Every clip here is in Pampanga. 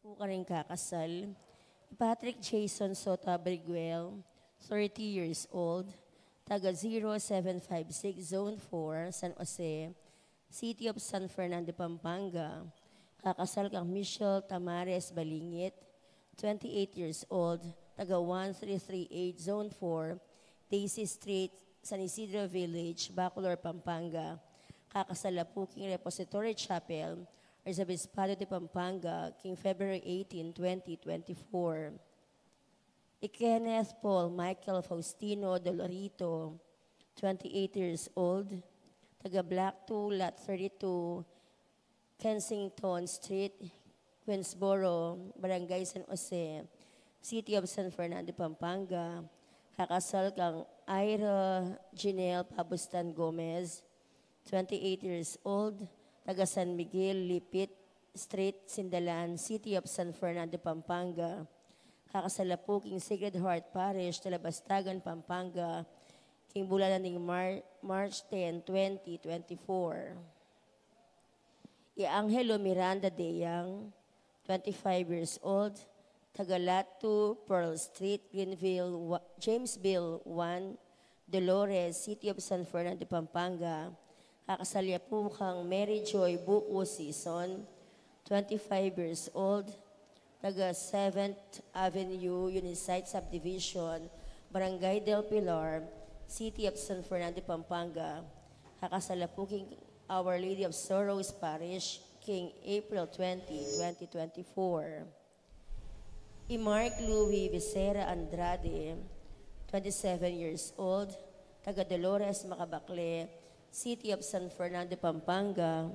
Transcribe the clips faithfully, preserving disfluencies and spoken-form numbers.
Pu karing kakasal, i Patrick Jason Soto Abriguel, thirty years old, taga zero seven five six Zone four, San Jose, City of San Fernando, Pampanga. Kakasal kang Michelle Tamares Balingit, twenty-eight years old, taga one three three eight Zone four, Daisy Street, San Isidro Village, Bacolor, Pampanga. Kakasal la pu king Repository Chapel, Arzobispado de Pampanga, king February eighteen, twenty twenty-four. I Kenneth Paul Michael Faustino Dolorito, twenty-eight years old, taga Block two, Lot thirty-two, Kensington Street, Queensboro, Barangay San Jose, City of San Fernando, Pampanga. Kakasal kang Ira Janelle Pabustan Gomez, twenty-eight years old, taga San Miguel Lipit Street, Sindalan, City of San Fernando, Pampanga. Kakasal la pu king Sacred Heart Parish, Talabastagan, Pampanga, king bulan na ning Mar-, March ten, twenty twenty-four. I Angelo Miranda Deyang, twenty-five years old, taga Lot two, Pearl Street, Greenville, Wa-, Jamesville one, Dolores, City of San Fernando, Pampanga. Kakasal ya pu kang Mary Joy Buku Sison, twenty-five years old, taga Seventh Avenue, Unisite Subdivision, Barangay del Pilar, City of San Fernando, Pampanga. Kakasal la pu king Our Lady of Sorrows Parish, king April twenty, twenty twenty-four. I Mark Louis Becerra Andrade, twenty-seven years old, taga Dolores, Macabacle, City of San Fernando, Pampanga.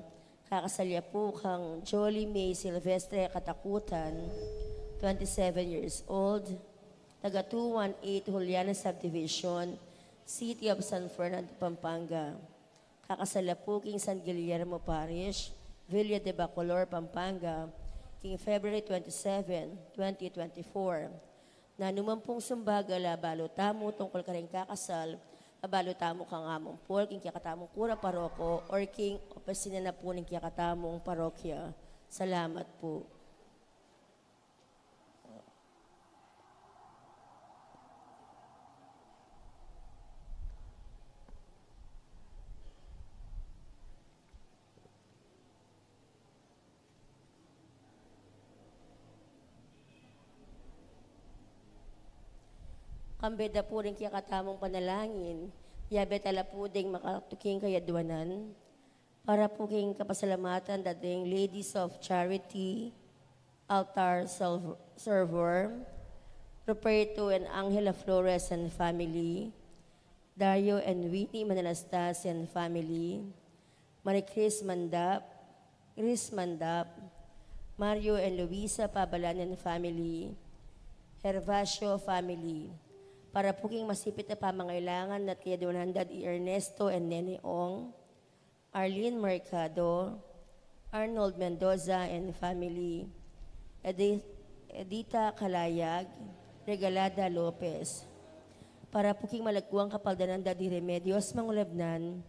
Kakasal ya pu kang Jolly May Silvestre Katakutan, twenty-seven years old, taga two one eight Juliana Subdivision, City of San Fernando, Pampanga. Kakasal la pu king San Guillermo Parish, Villa de Bacolor, Pampanga, king February twenty-seven, twenty twenty-four. Nanu man pung sumbagal a abalu tamu tungkul karing kakasal, abalu tamu kang Among Paul, king kekatamung kura paroko, or king opisina na pu ning kekatamung parokya. Salamat pu. Kambe da pu ring kekatamung panalangin, yabe tala pu ding makatuking kayadwanan. Para pu king kapasalamatan da ding Ladies of Charity, altar serv-, server, Ruperto and Angela Flores and family, Dario and Winnie Manalastas and family, Marie Chris Mandap, Chris Mandap, Mario and Luisa Pabalan and family, Hervacio family. Para pu king masipit a pamangailangan at kayadwanan da di Ernesto and Nene Ong, Arlene Mercado, Arnold Mendoza and family, Edith, Edita Calayag, Regalada Lopez. Para pu king malagwang kapaldanan da di Remedios Mangulebnan,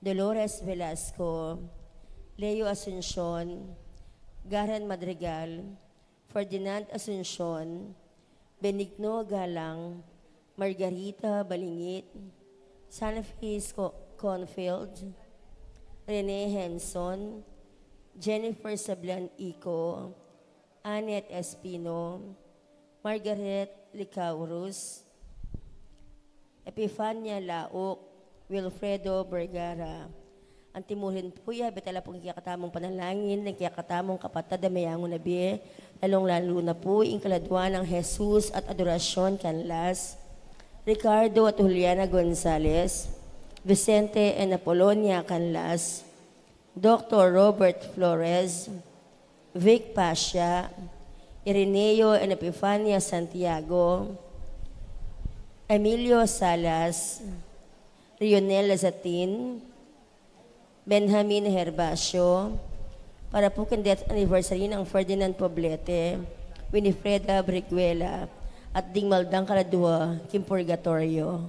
Dolores Velasco, Leo Asuncion, Garen Madrigal, Ferdinand Asuncion, Benigno Galang, Margarita Balingit, Sanfis Co-, Confield, Rene Henson, Jennifer Sablan Ico, Annette Espino, Margaret Licaurus, Epifania Laok, Wilfredo Vergara. Antimurin pu ya, yabe tala pu king kekatamung panalangin, ning kekatamung kapatad a meyangu na bie, lalung-lalu na pu ing kaladwa nang Jesus at Adoracion Canlas, Ricardo at Juliana Gonzalez, Vicente and Apolonia Canlas, Doktor Robert Flores, Vic Pasha, Ireneo and Epifania Santiago, Emilio Salas, Rionel Lazatin, Benjamin Herbacio, para pu king death anniversary nang Ferdinand Poblete, Winifreda Briguela, at ding maldang kaladwa king purgatoryo.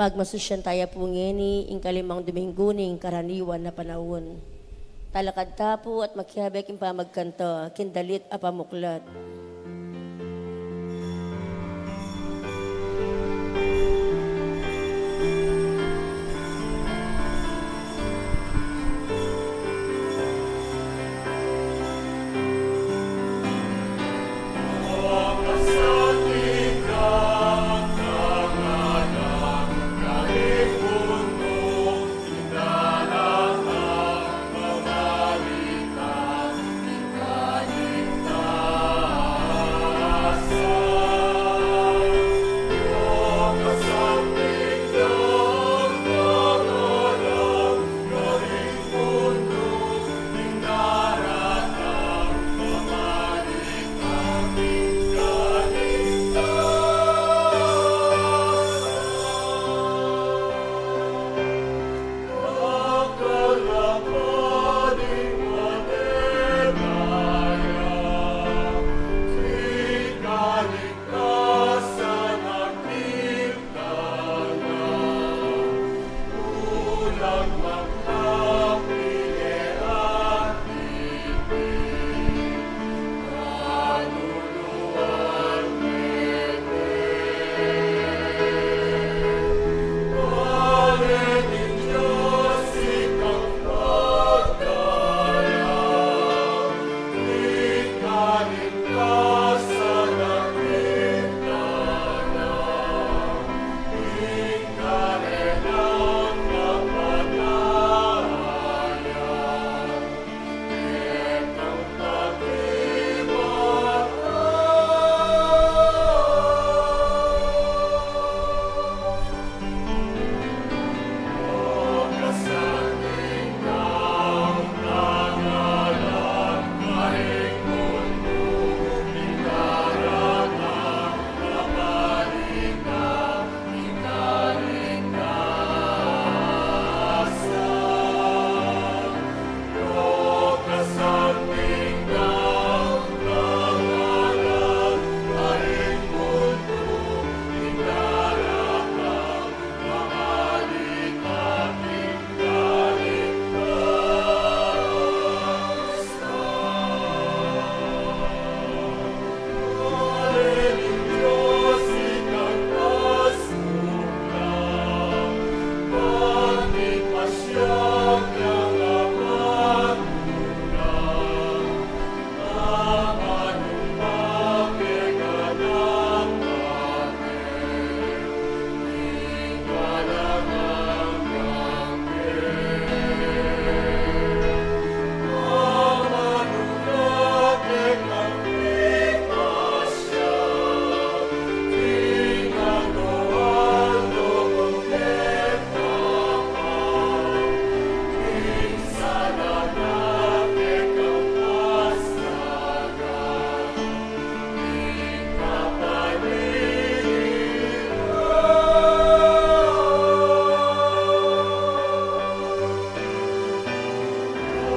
Pagmasusyan taya pu ngeni ing kalimang Dominggu ning karaniwan a panaun. Talakad ta pu at makiabe king pamagkanta king dalit a pamuklat.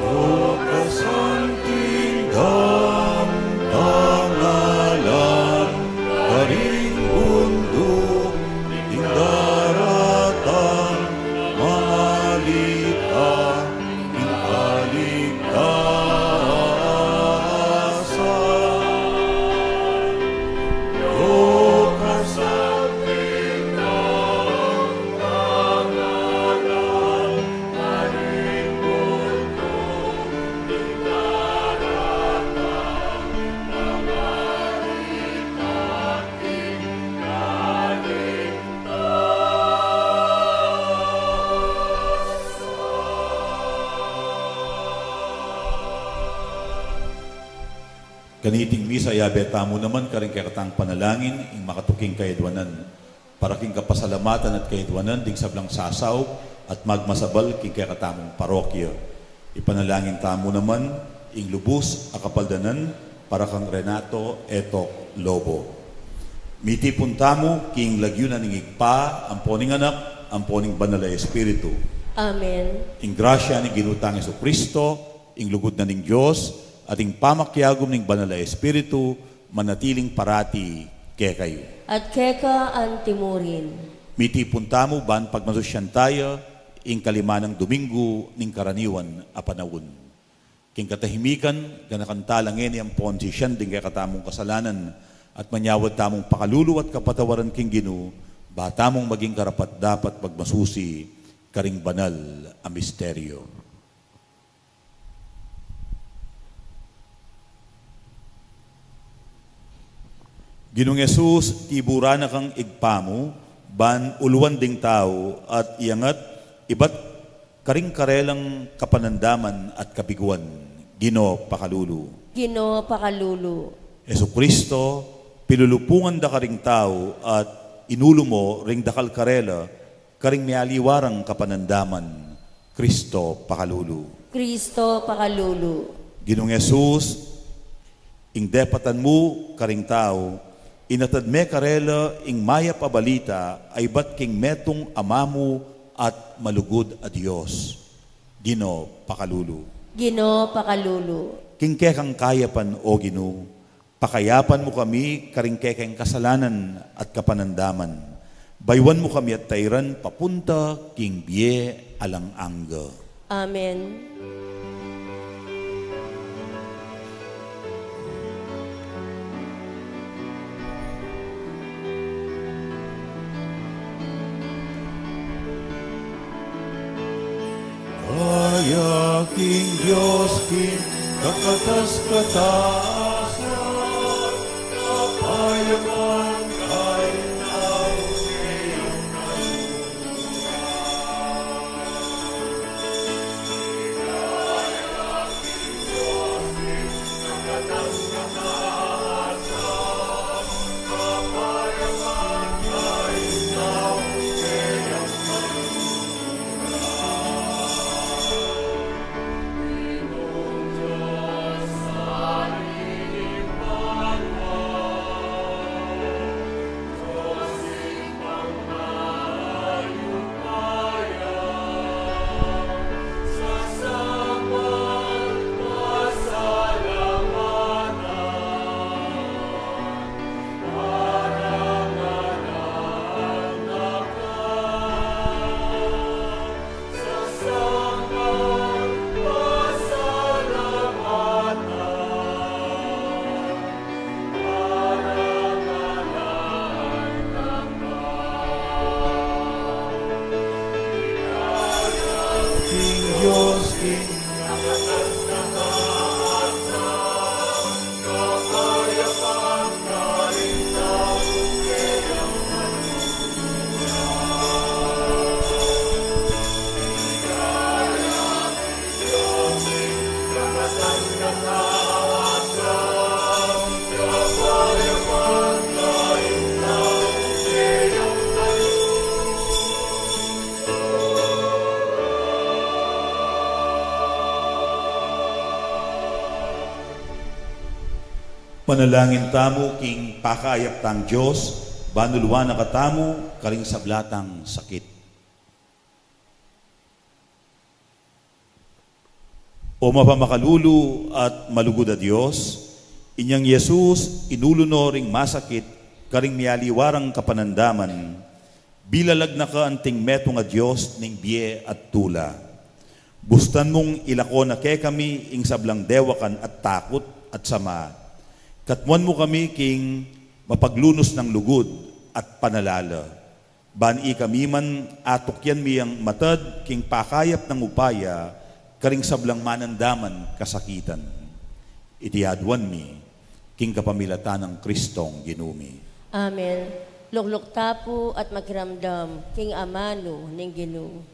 O kasanting dang pangalan, karing bunduk ing daratang, mangalita ing kaligtasan. Lukas Kaniting misa, yabe tamu naman karing kekatang panalangin, ing makatuking kayadwanan, para king kapasalamatan at kayadwanan ding sablang sasaup at magmasabal king kekatamung parokya. Ipanalangin tamu naman ing lubus a kapaldanan para kang Renato Etok Lobo. Mitipun tamu king lagyu na ning Ibpa, ampo ning Anak, ampo ning Banal a Espiritu. Amen. Ing grasya ning Ginu tang Jesucristo, ing lugud na ning Dios, at ing pamakiagum ning Banal a Espiritu, manatiling parati kekayu. At keka antimurin. Mitipun tamu ban pagmasusyan taya ing kalimanang Domingo ning karaniwan a panaun. King katahimikan, ganakan tala ngeni ampon sisian ding kekatamung kasalanan, at manyawad tamung pakalulu at kapatawaran king Ginu, ba tamung maging karapat-dapat magmasusi karing banal a misteryo. Ginung Jesus, tiburan na kang Ibpa mu, ban uluan ding tau, at iyangat ibat karing karelang kapanandaman at kabiguan. Ginu, pakalulu. Ginu, pakalulu. Jesucristo, pilulupungan da karing tau, at inulu mo ring dakal karela, karing mialiwa rang kapanandaman. Kristo, pakalulu. Kristo, pakalulu. Ginung Jesus, ing depatan mu karing tau, inatad me karela ing mayap a balita a ibat king metung a mamu at malugud a Dios. Ginu, pakalulu. Ginu, pakalulu. King kekang kayapan, O Ginu, pakayapan mu kami karing kekeng kasalanan at kapanandaman. Bayuan mu kami at tairan papunta king bie alang angga. Amen. Kaya king Dios king kakatas-katasan, kapayapan karing tau. Manalangin tamu king pakaayap tang Dios, ban uluan na katamu karing sabla tang sakit. O mapamakalulu at malugud a Dios, inyang Jesus inulu no ring masakit karing mialiwa rang kapanandaman, bilalag na ka anting metung a Dios ning bie at tula. Bustan mung ilako na kekami ing sablang dewakan at takut at sama. Katmuan mu kami king mapaglunus nang lugud at panalala. Ban ikami man atukyan mi yang matad king pakayap nang upaya karing sablang manandaman kasakitan. Iti aduan mi king kapamilatan nang Kristong Ginu mi. Amen. Lukluk ta pu at makiramdam king amanu ning Ginu.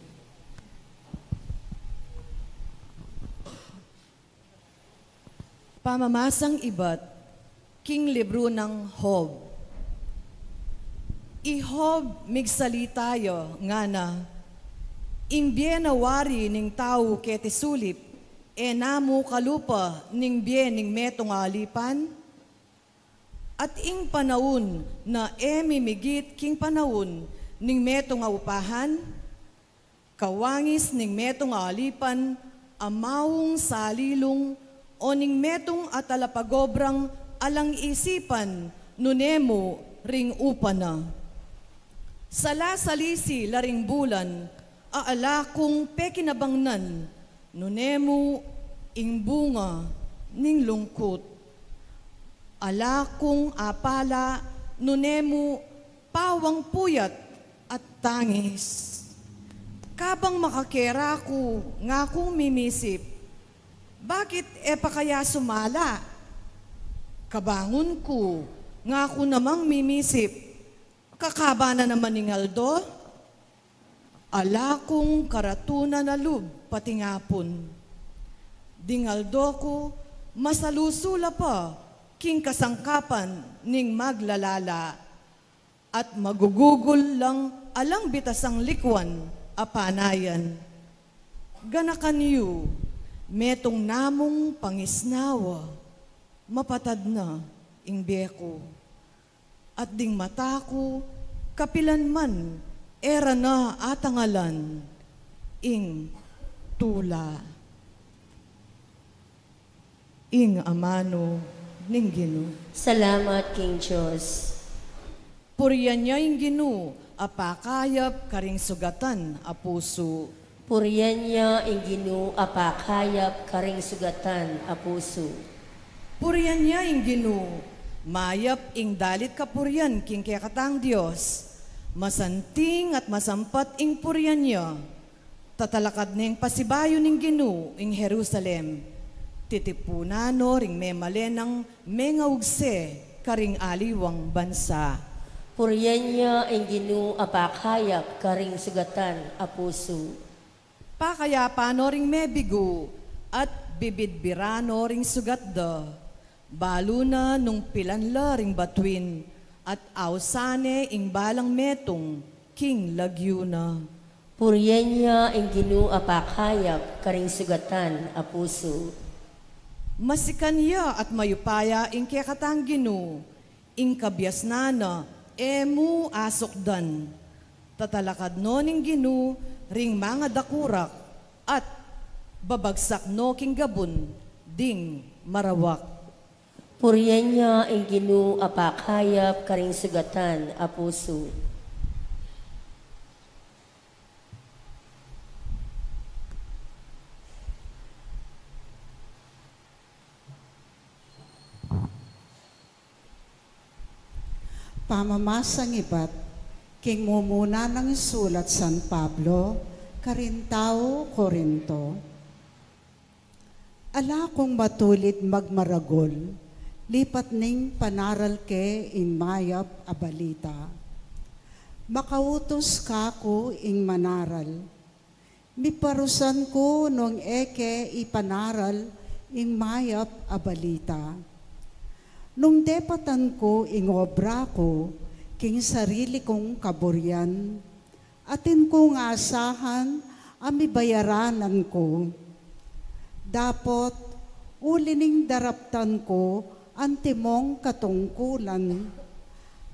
Pamamasang ibat king libru nang Job. I Job migsalita ya, ngana, ing bie na wari ning tau keti sulip, e na mu kalupa ning bie ning metung a alipan? At ing panaun na e mimigit king panaun ning metung a upahan? Kawangis ning metung a alipan a maung salilung, o ning metung a talapagobrang alang isipan nune mu ring upa na? Salasalisi la ring bulan, a ala kung pekinabangnan, nune mu ing bunga ning lungkut. Ala kung apala, nune mu pawang puyat at tangis. Kabang makakera ku, ngakung mimisip, "Bakit e pa kaya sumala?" Kabangun ku, ngaku namang mimisip, "Kakaba na naman ing aldo?" Ala kung karatunan a lub pati ngapun. Ding aldo ku, masalusu la pa king kasangkapan ning maglalala, at magugugul lang alang bitasang likuan a panayan. Ganakan yu, metung namung pangisnawa, mapatad na ing bie ku. At ding mata ku, kapilan man, e ra na atangalan ing tula. Ing amanu ning Ginu. Salamat king Dios. Purian ya ing Ginu a pakayap karing sugatan a pusu. Purian ya ing Ginu a pakayap karing sugatan a pusu. Purian ya ing Ginu, mayap ing dalit kapurian king kekatang Dios. Masanting at masampat ing purian ya. Tatalakad neng pasibayu ning Ginu ing Jerusalem. Titipunan no ring memalen nang mengaugse karing aliwang bansa. Purian ya ing Ginu a pakayap karing sugatan a pusu. Pakayapan no ring mebigu at bibidbiran no ring sugat da. Balu na nung pilan la ring batuin at ausan ne ing balang metung king lagyu na. Purian ya ing Ginu a pakayap karing sugatan a pusu. Masikan ya at mayupaya ing kekatang Ginu, ing kabiasnan na e mu asukdan. Tatalakad no ning Ginu ring mangadakurak at babagsak no king gabun ding marawak. Purian ya ing Ginu a pakayap karing sugatan a pusu. Pamamasang ibat king mumuna nang sulat San Pablo karing tau Corinto. Ala kung matulid magmaragul, lipat ning panaral ke ing mayap a balita. Makautus kaku ing manaral. Miparusan ku nung e ke ipanaral ing mayap a balita. Nung depatan ku ing obra ku king sarili kung kaburian, atin kung asahan a mibayaranan ku. Dapot, uli ning daraptan ku antimong katungkulan,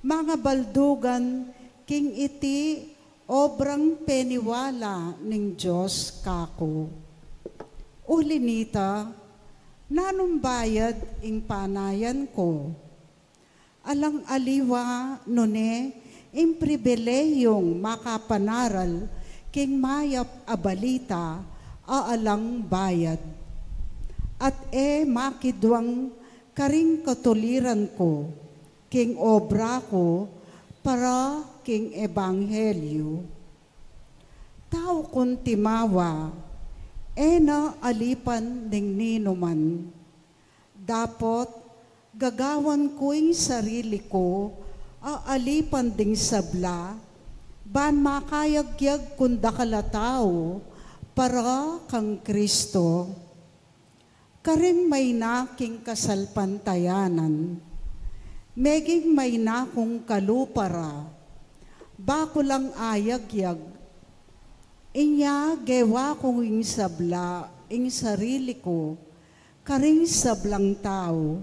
mangabaldugan king iti obrang peniwala ning Dios kaku. Uli nita, nanung bayad ing panayan ku? Alang aliwa nune ing pribilehiyung makapanaral king mayap a balita a alang bayad. At e makidwang karing katuliran ku king obra ku para king ebanghelyu. Tau kung timawa, e na alipan ning ninuman. Dapot, gagawan ku ing sarili ku a alipan ding sabla, ban makayagyag kung dakal a tau para kang Kristo. Karing maina king kasalpantayanan, meging maina kung kalupa ra, ba ku lang ayagyag. Inya gewa kung ing sabla, ing sarili ku, karing sablang tau,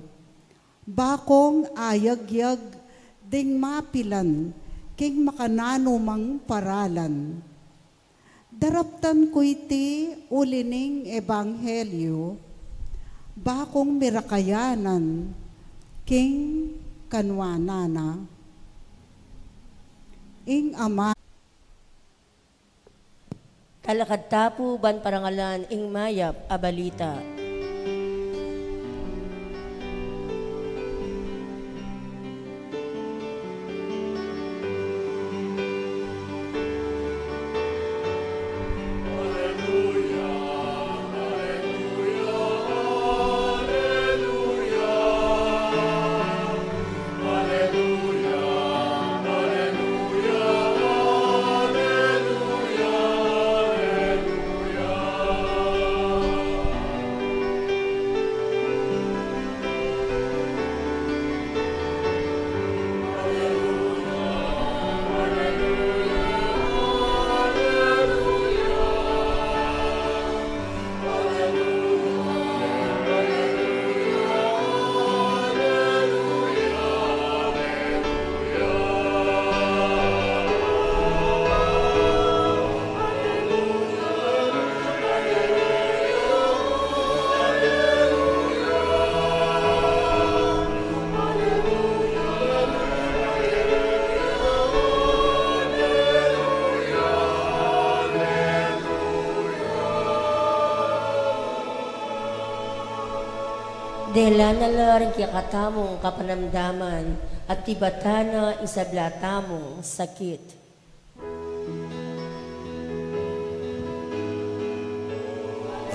ba kung ayagyag ding mapilan king makananumang paralan. Daraptan ku iti uli ning ebanghelyu, ba kung mirakayanan king kanuanan na. ing Ama. Talakad ta pu ban parangalan ing mayap a balita. Dela na la ring kekatamung kapanamdaman at ibatan na ing sabla tamung sakit.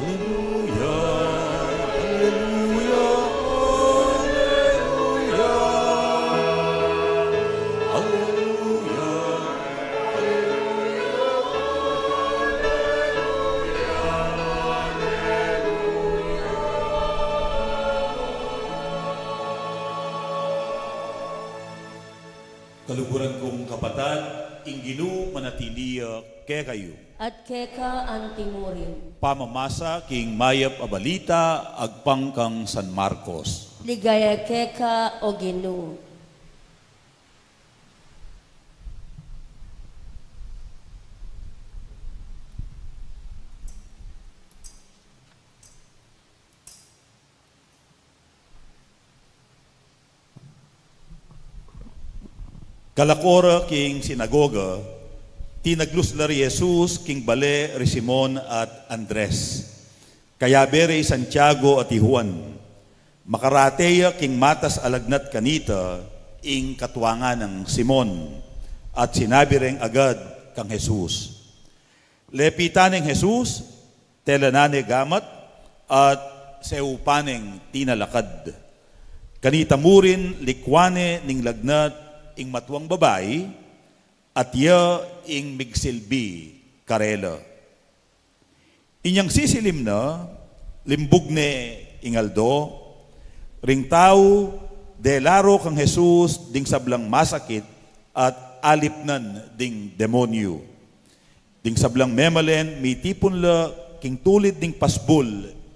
Aleluya, aleluya, aleluya, aleluya, aleluya, aleluya. Kaluguran kung kapatad, ing Ginu manatili ya kekayu. At keka antimurin. Pamamasa king mayap a balita agpang kang San Marcos. Ligaya keka, o Ginu. Kalako ra king sinagoga, tinaglus la ri Jesus king bale ri Simon at Andres. Kayabe ra i Santiago at i Juan. Makarate ya king matas a lagnat kanita ing katuangan nang Simon, at sinabi reng agad kang Jesus. Lepitan neng Jesus, telanan ne gamat, at seupan neng tinalakad. Kanita murin likwan ne ning lagnat ing matuang babai, at iya ing migsilbi karela. Inyang sisilim na, limbug ne ing aldo, ring tau dela ro kang Jesus ding sablang masakit at alipnan ding demonyu. Ding sablang memalen mitipun la king tulid ning pasbul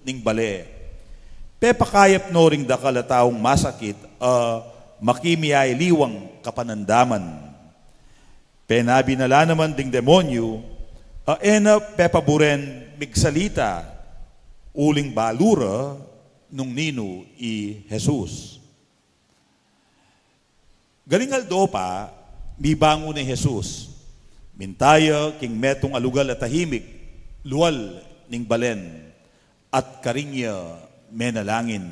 ning bale. Pepakayap no ring dakal a taung masakit a makimialiwang kapanandaman. Penabi na la naman ding demonyu a e na pepaburen migsalita uling balu ra nung ninu i Jesus. Galing aldo pa, mibangun ne i Jesus. Minta ya king metung a lugal a tahimik, lual ning balen, at karin ya menalangin.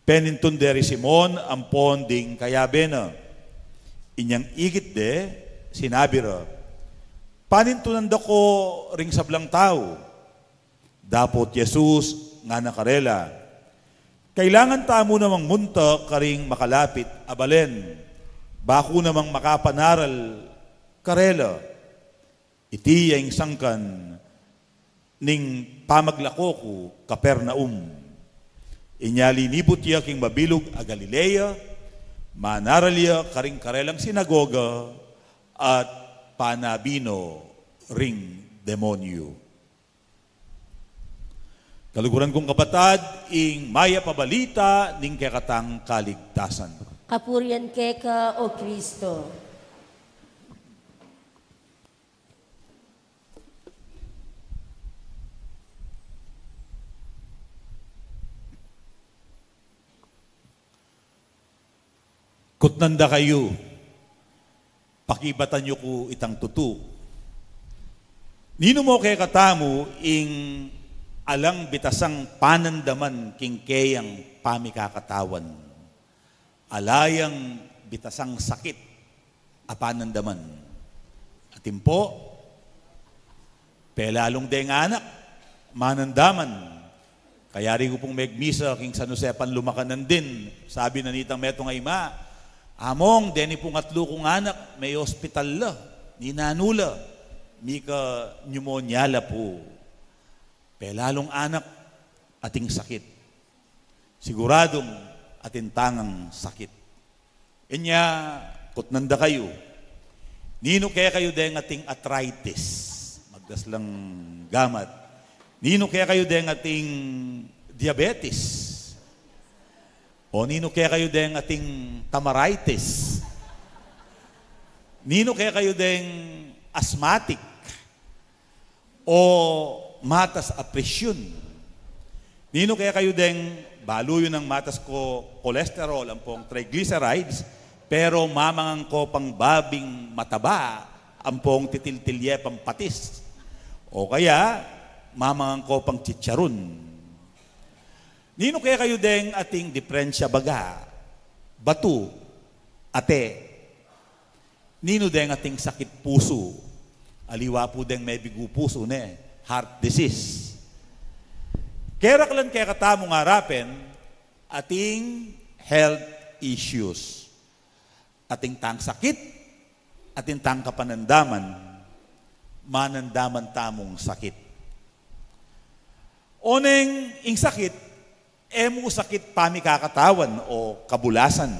Penintun de ri Simon ampon ding kayabe na. Inyang ikit de, sinabi ra, "Panintunan da ko ring sablang tau." Dapot Jesus ngana karela, "Kailangan tamu namang munta karing makalapit a balen, baku namang makapanaral karela. Iti ya ing sangkan ning pamaglako ku Capernaum." Inya linibut ya king mabilug a Galilea, manaral ya karing karelang sinagoga, at panabi no ring demonyu. Kaluguran kung kapatad, ing mayap a balita ning kekatang kaligtasan. Kapurian keka, O Kristo. Kutnan da kayu. Pakibatan yu ku itang tutu. Ninu mo kekatamu ing alang bitasang panandaman king keyang pamikakatawan? Ala yang bitasang sakit a panandaman. Atin pu, pelalung deng anak, manandaman. Kayari ku pung megmisa king San Jose Panlumakanan din, sabi na nitang metung a ima, "Among, deni pung atlu kung anak, me-ospital la, ninanu la, mika pneumonia la pu." Pelalung anak, ating sakit. Siguradung atin tangang sakit. Inya, kutnan da kayu, ninu kekayu deng ating arthritis? Magdas lang gamat. Ninu kekayu deng ating diabetes? O ninu kekayu deng ating tamaritis? Ninu kekayu deng asthmatic? O matas a presyun? Ninu kekayu deng balu yu nang matas ko cholesterol ampong triglycerides, pero mamangan ko pang babing mataba ampong titiltil ye pang patis? O kaya, mamangan ko pang chicharun? Ninu kekayu deng ating diprensya baga, batu, ate? Ninu deng ating sakit pusu? Aliwa pu deng mebigu pusu, ne, heart disease. Keraklan kekatamung arapen ating health issues. Atin tang sakit, atin tang kapanandaman, manandaman tamung sakit. Oneng ing sakit, e mu sakit pamikakatawan o kabulasan.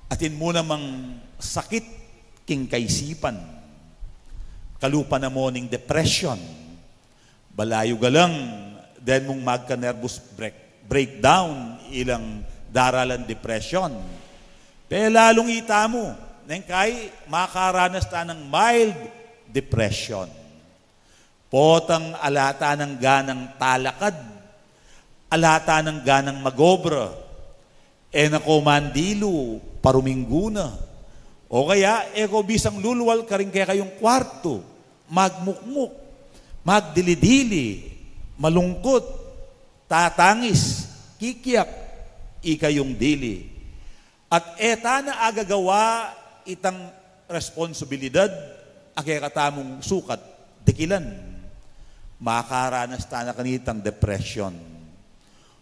Atin mu namang sakit king kaisipan. Kalupa na mu ning depression. Balayu galang, den mung magka-nervous break-, breakdown, ilang daralan depression. Pelalung itamu, neng kai makaranas ta nang mild depression. Potang ala ta nang ganang talakad, ala ta nang ganang magobra, e na ko mandilu, paruminggu na. O kaya, e ko bisang lulwal karing kekayung kwartu, magmukmuk, magdili-dili, malungkut, tatangis, kikiak, ikayung dili. At e ta na agagawa itang responsibilidad a kekatamung sukat dikilan. Makaranas ta na kanitang depression.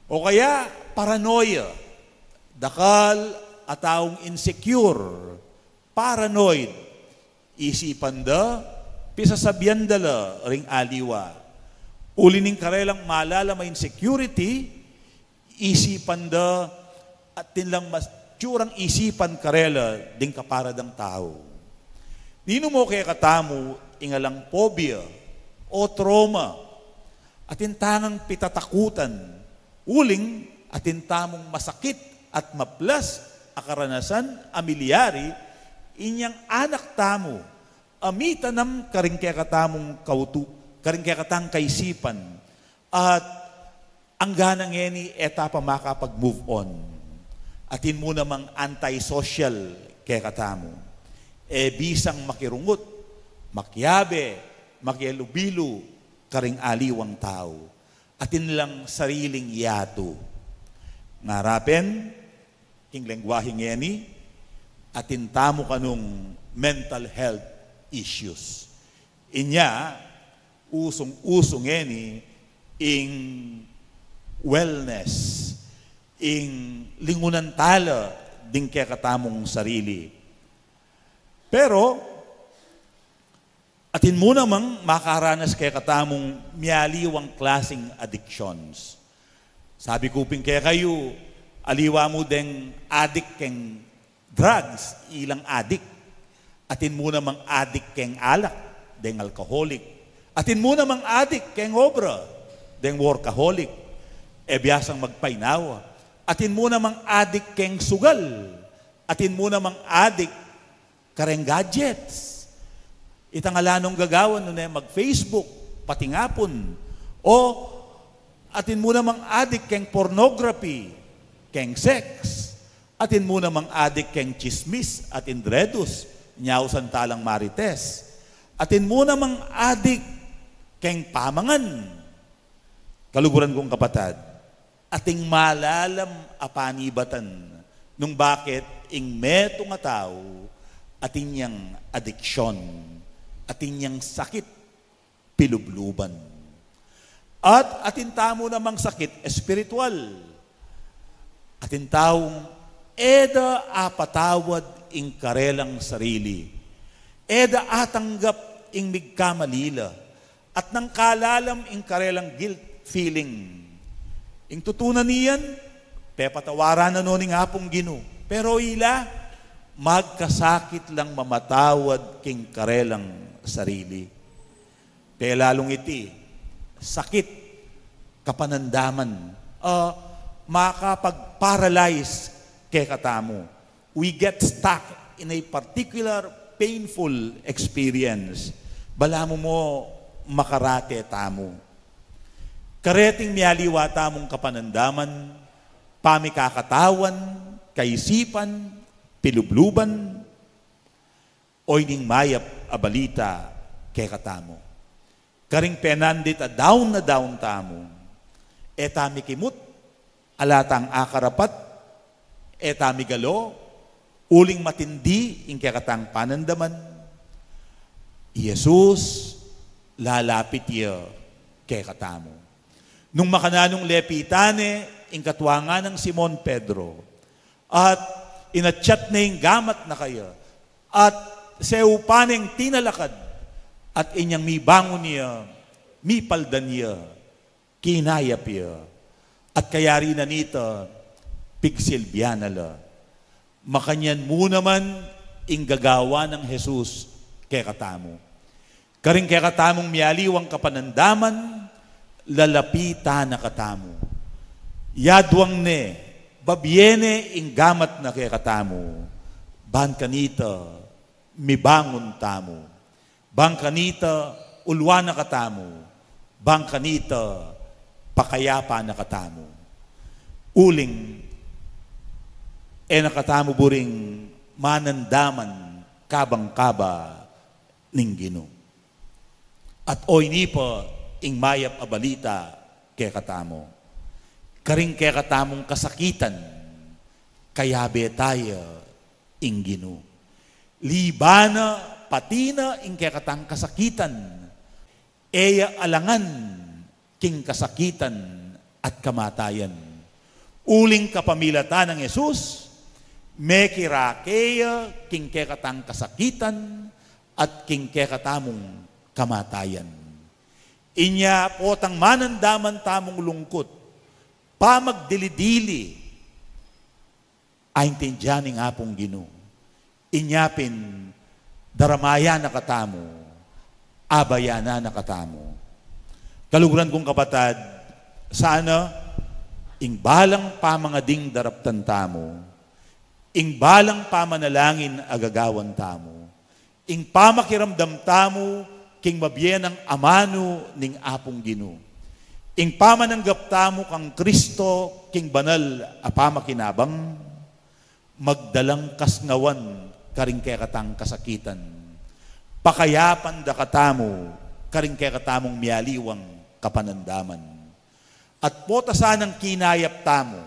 O kaya, paranoia. Dakal a taung insecure, paranoid. Isipan da, pisasabian da la ring aliwa. Uli ning karelang malalam a insecurity, isipan da, atin lang mas tsurang isipan karela ding kapara dang tau. Ninu mo kekatamu ing alang phobia o trauma? Atin tangang pitatakutan, uling atin tamung masakit at maplas a karanasan a milyari, inyang anak tamu a mitanam karing kekatamung kautu-, karing kekatang kaisipan, at anggang ngeni e ta pa makapag-move on. Atin mu namang antisocial kekatamu. E bisang makirungut, makiabe, makialubilu karing aliwang tau. Atin lang sariling yatu. Ngarapen, king lengguahe ngeni, atin tamu kanung mental health issues. Inya, usung-usu ngeni ing wellness, ing lingunan tala ding kekatamung sarili. Pero, atin mu namang makaranas kekatamung mialiwang klasing addictions. Sabi ku pin kekayu, aliwa mu deng adik keng drugs, ilang adik. Atin mu namang adik keng alak, deng alcoholic. Atin mu namang adik keng obra, deng workaholic. E biasang magpainawa. Atin mu namang adik keng sugal. Atin mu namang adik kareng gadgets. Itang ala nung gagawan, nune mag-Facebook, pati ngapun. O, atin mu namang adik keng pornography, keng sex. Atin mu namang adik keng chismis at indredos, Nyausan talang marites. Atin mu namang adik keng pamangan. Kaluguran kung kapatad, ating malalam a panibatan nung bakit ing metung a tau atin yang adiksyon, atin yang sakit pilubluban. At atin tamu namang sakit espiritual. Atin taung e da apatawad ing karelang sarili. E da atanggap ing migkamali la. At nang kalalam ing karelang guilt feeling. Ing tutunan iyan, pepatawaran na no ning Apung Ginu. Pero ila, magkasakit lang mamatawad king karelang sarili. Te lalung iti, sakit, kapanandaman, a makapag-paralyze kekatamu. We get stuck in a particular painful experience. Balamu mo makarate tamu. Kareting mialiwa tamung kapanandaman, pamikakatawan, kaisipan, pilubluban, o ining mayap a balita kekatamu. Karing penandit a down na down tamu, e ta mikimut, ala tang akarapat, e ta migalo, uling matindi ing kekatang panandaman, i Jesus lalapit ya kekatamu. Nung makananung lepitan ne ing katuangan nang Simon Pedro, at inatyat ne ing gamat na kaya, at seupan neng tinalakad, at inyang mibangun ya, mipaldan ya, kinayap ya, at kayari na nita, pigsilbian na la. Makanyan mu naman ing gagawan nang Jesus kekatamu. Karing kekatamung mialiwang kapanandaman, lalapitan na katamu. Yaduang ne, babie ne ing gamat na kekatamu, ban kanita, mibangun tamu. Bang kanita, ulwan na katamu. Bang kanita, pakayapan na katamu. Uling, e na katamu buring manandaman kabang-kaba ning Ginu. At oyni pa ing mayap a balita kekatamu. Karing kekatamung kasakitan, kayabe ta ya ing Ginu. Liban na pati na ing kekatang kasakitan, e ya alangan king kasakitan at kamatayan. Uling kapamilatan nang Jesus, mekirake ya king kekatang kasakitan at king kekatamung kamatayan. Inya potang manandaman tamung lungkut, pamagdili-dili, aintindian ning Apung Ginu. Inya pin, daramayan na katamu, abayanan na katamu. Kaluguran kung kapatad, sana ing balang pamangading daraptan tamu, ing balang pamanalangin a gagawan tamu, ing pamakiramdam tamu king mabie nang amanu ning Apung Ginu, ing pamananggap tamu kang Kristo king banal a pamakinabang, magdalang kasngawan karing kekatang kasakitan. Pakayapan da katamu karing kekatamung mialiwang kapanandaman. At pota sanang kinayap tamu,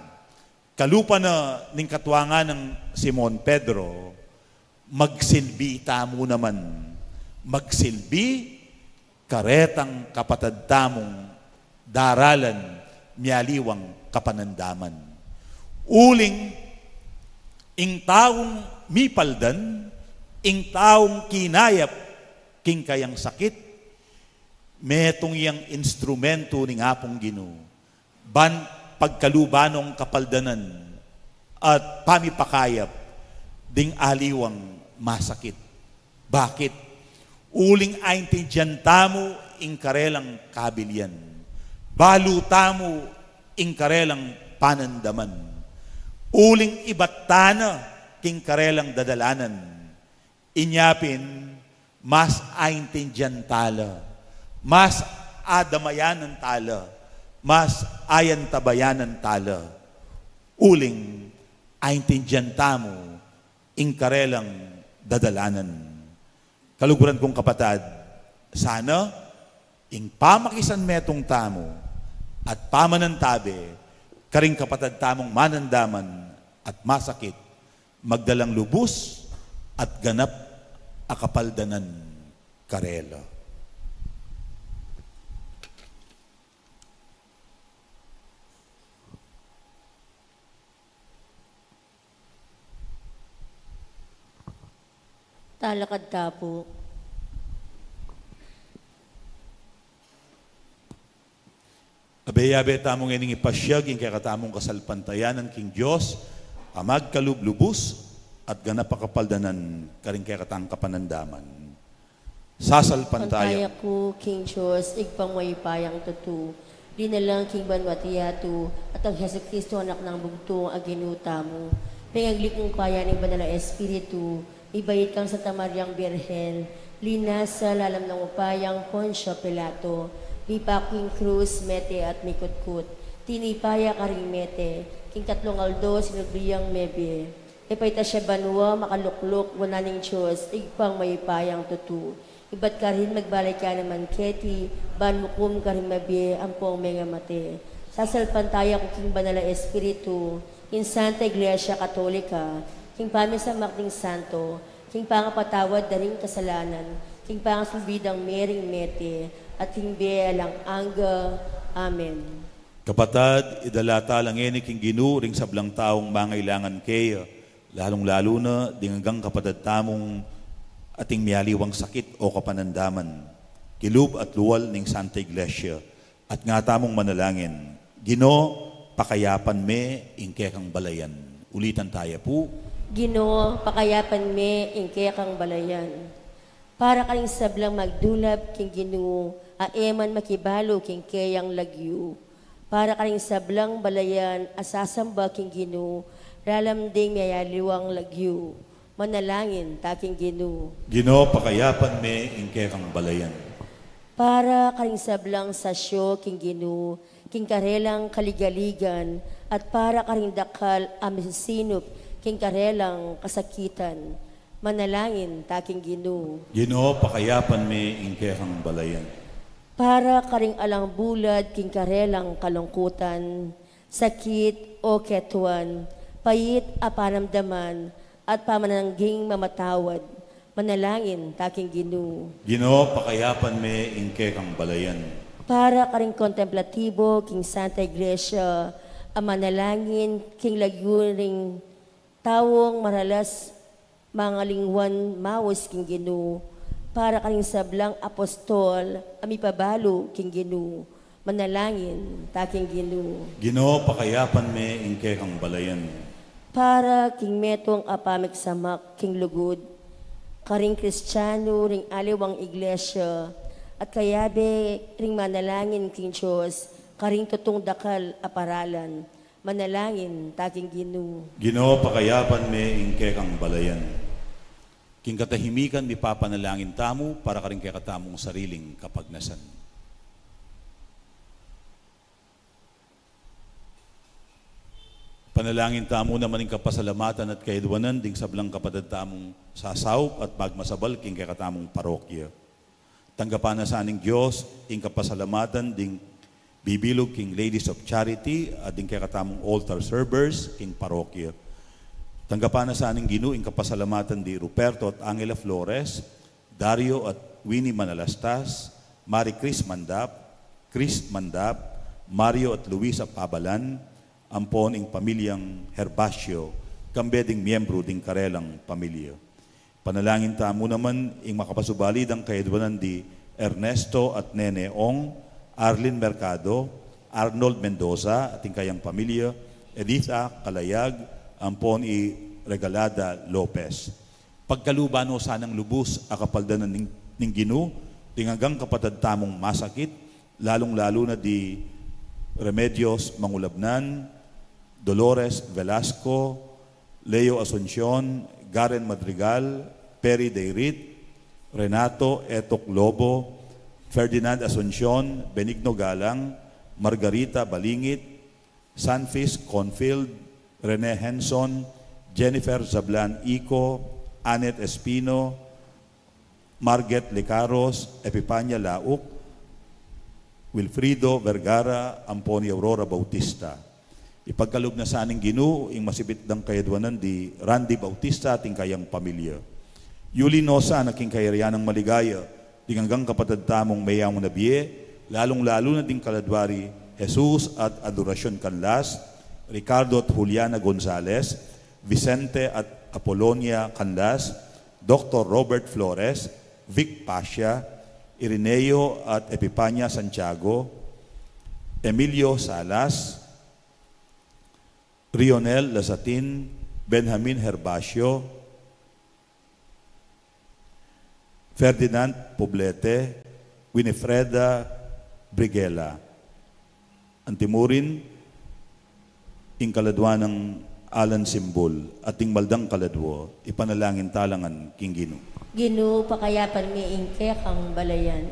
kalupa na ning katuangan nang Simon Pedro, magsilbi tamu naman. Magsilbi karetang kapatad tamung daralan mialiwang kapanandaman. Uling, ing taung mipaldan, ing taung kinayap king kayang sakit, metung yang instrumentu ning Apung Ginu ban pagkaluban nong kapaldanan at pamipakayap ding aliwang masakit. Bakit? Uling aintindian tamu ing karelang kabilian. Balu tamu ing karelang panandaman. Uling ibat ta na king karelang dadalanan. Inya pin, mas aintindian ta la, mas adamayanan ta la, mas ayantabayanan ta la. Uling, aintindian tamu ing karelang dadalanan. Kaluguran kung kapatad, sana ing pamakisanmetung tamu at pamanantabe karing kapatad tamung manandaman at masakit, magdalang lubus at ganap a kapaldanan karela. Talakad ta pu. Abe-abe tamu ngening ipasiag ing kekatamung kasalpantayanan king Dios a magkalub-lubus at ganap a kapaldanan karing kekatang kapanandaman. Sasalpantaya. Pantaya ku king Dios, Ibpang mayupayang tutu, linalang king banua at yatu, at kang Jesucristo, Anak nang bugtung a Ginu tamu, pengagli king upaya ning Banal a Espiritu, mibait kang Santa Mariang Birhen, linasa lalam ning upayang Poncio Pilato, mipaku king krus, mete at mikutkut, tinipa ya karing mete, king katlung aldo sinubli yang mebie. Ipaitas ya banua, makalukluk wanan ning Dios, Ibpang mayupayang tutu. Ibat karin magbalik ya naman keti, ban mukum karing mabie ampong mengamate. Sasalpantaya ku king Banal a Espiritu, king Santa Iglesia Katolika, king pamisamak ding santo, king pangapatawad da ring kasalanan, king pangasulbi dang mering mete, at king bie alang angga. Amen. Kapatad, idala tala ngeni king Ginu ring sablang taung mangailangan kaya, lalung-lalu na ding anggang kapatad tamung ating mialiwang sakit o kapanandaman. Kilub at lual ning Santa Iglesia, at nga tamung manalangin, Ginu, pakayapan me ing kekang balayan. Ulitan taya pu. Ginu, pakayapan me ing kekang balayan. Para karing sablang magdulap king Ginu, a e man makibalu king keyang lagyu. Para karing sablang balayan a sasamba king Ginu, lalam ding miyayaliwang lagyu. Manalangin ta king Ginu. Ginu, pakayapan me ing kekang balayan. Para karing sablang sasyo king Ginu, king karelang kaligaligan, at para karing dakal a misisinup king karelang kasakitan. Manalangin ta king Ginu. Ginu, pakayapan me ing kekang balayan. Para karing alang bulad king karelang kalungkutan, sakit o ketuan, pait a panamdaman, at pamanangging mamatawad. Manalangin ta king Ginu. Ginu, pakayapan me ing kekang balayan. Para karing kontemplatibo king Santa Iglesia, a manalangin king lagyu ring taung maralas mangalingwan maus king Ginu, para karing sablang apostol a mipabalu king Ginu, manalangin ta king Ginu. Ginu, pakayapan me ing kekang balayan. Para king metung a pamiksamak king lugud, karing Kristianu ring aliwang iglesia, at kayabe ring manalangin king Dios, karing tutung dakal a paralan, manalangin ta king Ginu. Ginu, pakayapan me ing kekang balayan. King katahimikan, mipapanalangin tamu para karing kekatamung sariling kapagnasan. Panalangin tamu naman ing kapasalamatan at kaidwanan ding sablang kapatad tamung sasaup at magmasabal king kekatamung parokya. Tanggapan na sa ning Dios ing kapasalamatan ding bibilug king Ladies of Charity at ding kekatamung altar servers king parokya. Tanggapan na sa ning Ginu ing kapasalamatan di Ruperto at Angela Flores, Dario at Winnie Manalastas, Marie Chris Mandap, Chris Mandap, Mario at Luisa Pabalan, ampon ing pamilyang Herbacio, kambe ding miyembru ding karelang pamilya. Panalangin tamu naman ing makapasubali dang kaidwanan di Ernesto at Nene Ong, Arlene Mercado, Arnold Mendoza at ing kayang pamilya, Editha Calayag, ampon i Regalada Lopez. Pagkaluban no sanang lubus a kapaldanan ning, ning Ginu, ding anggang kapatad tamung masakit, lalung-lalu na di Remedios Mangulabnan, Dolores Velasco, Leo Asuncion, Garen Madrigal, Perry Dayrit, Renato Etok Lobo, Ferdinand Asuncion, Benigno Galang, Margarita Balingit, Sanfis Confield, Rene Henson, Jennifer Zablan Ico, Annette Espino, Marget Licaros, Epipania Lauc, Wilfrido Vergara, ampon i Aurora Bautista. Ipagkalub na sa ning Ginu ing masipit dang kayadwanan di Randy Bautista at ing kayang pamilya. Yuli no sana king kayarian nang maligaya ding anggang kapatad tamung meyaun na bie, lalung-lalu na ding kaladwa ri Jesus at Adoracion Canlas, Ricardo at Juliana Gonzalez, Vicente at Apolonia Canlas, Doktor Robert Flores, Vic Pasha, Irineo at Epipania Santiago, Emilio Salas, Rionel Lasatin, Benjamin Herbacio, Ferdinand Poblete, Winifreda Brigela. Antimurin, ing kaladwa nang Alan Simbul, at ing maldang kaladwa, ipanalangin talangan king Ginu. Ginu, pakayapan mi ing kekang balayan.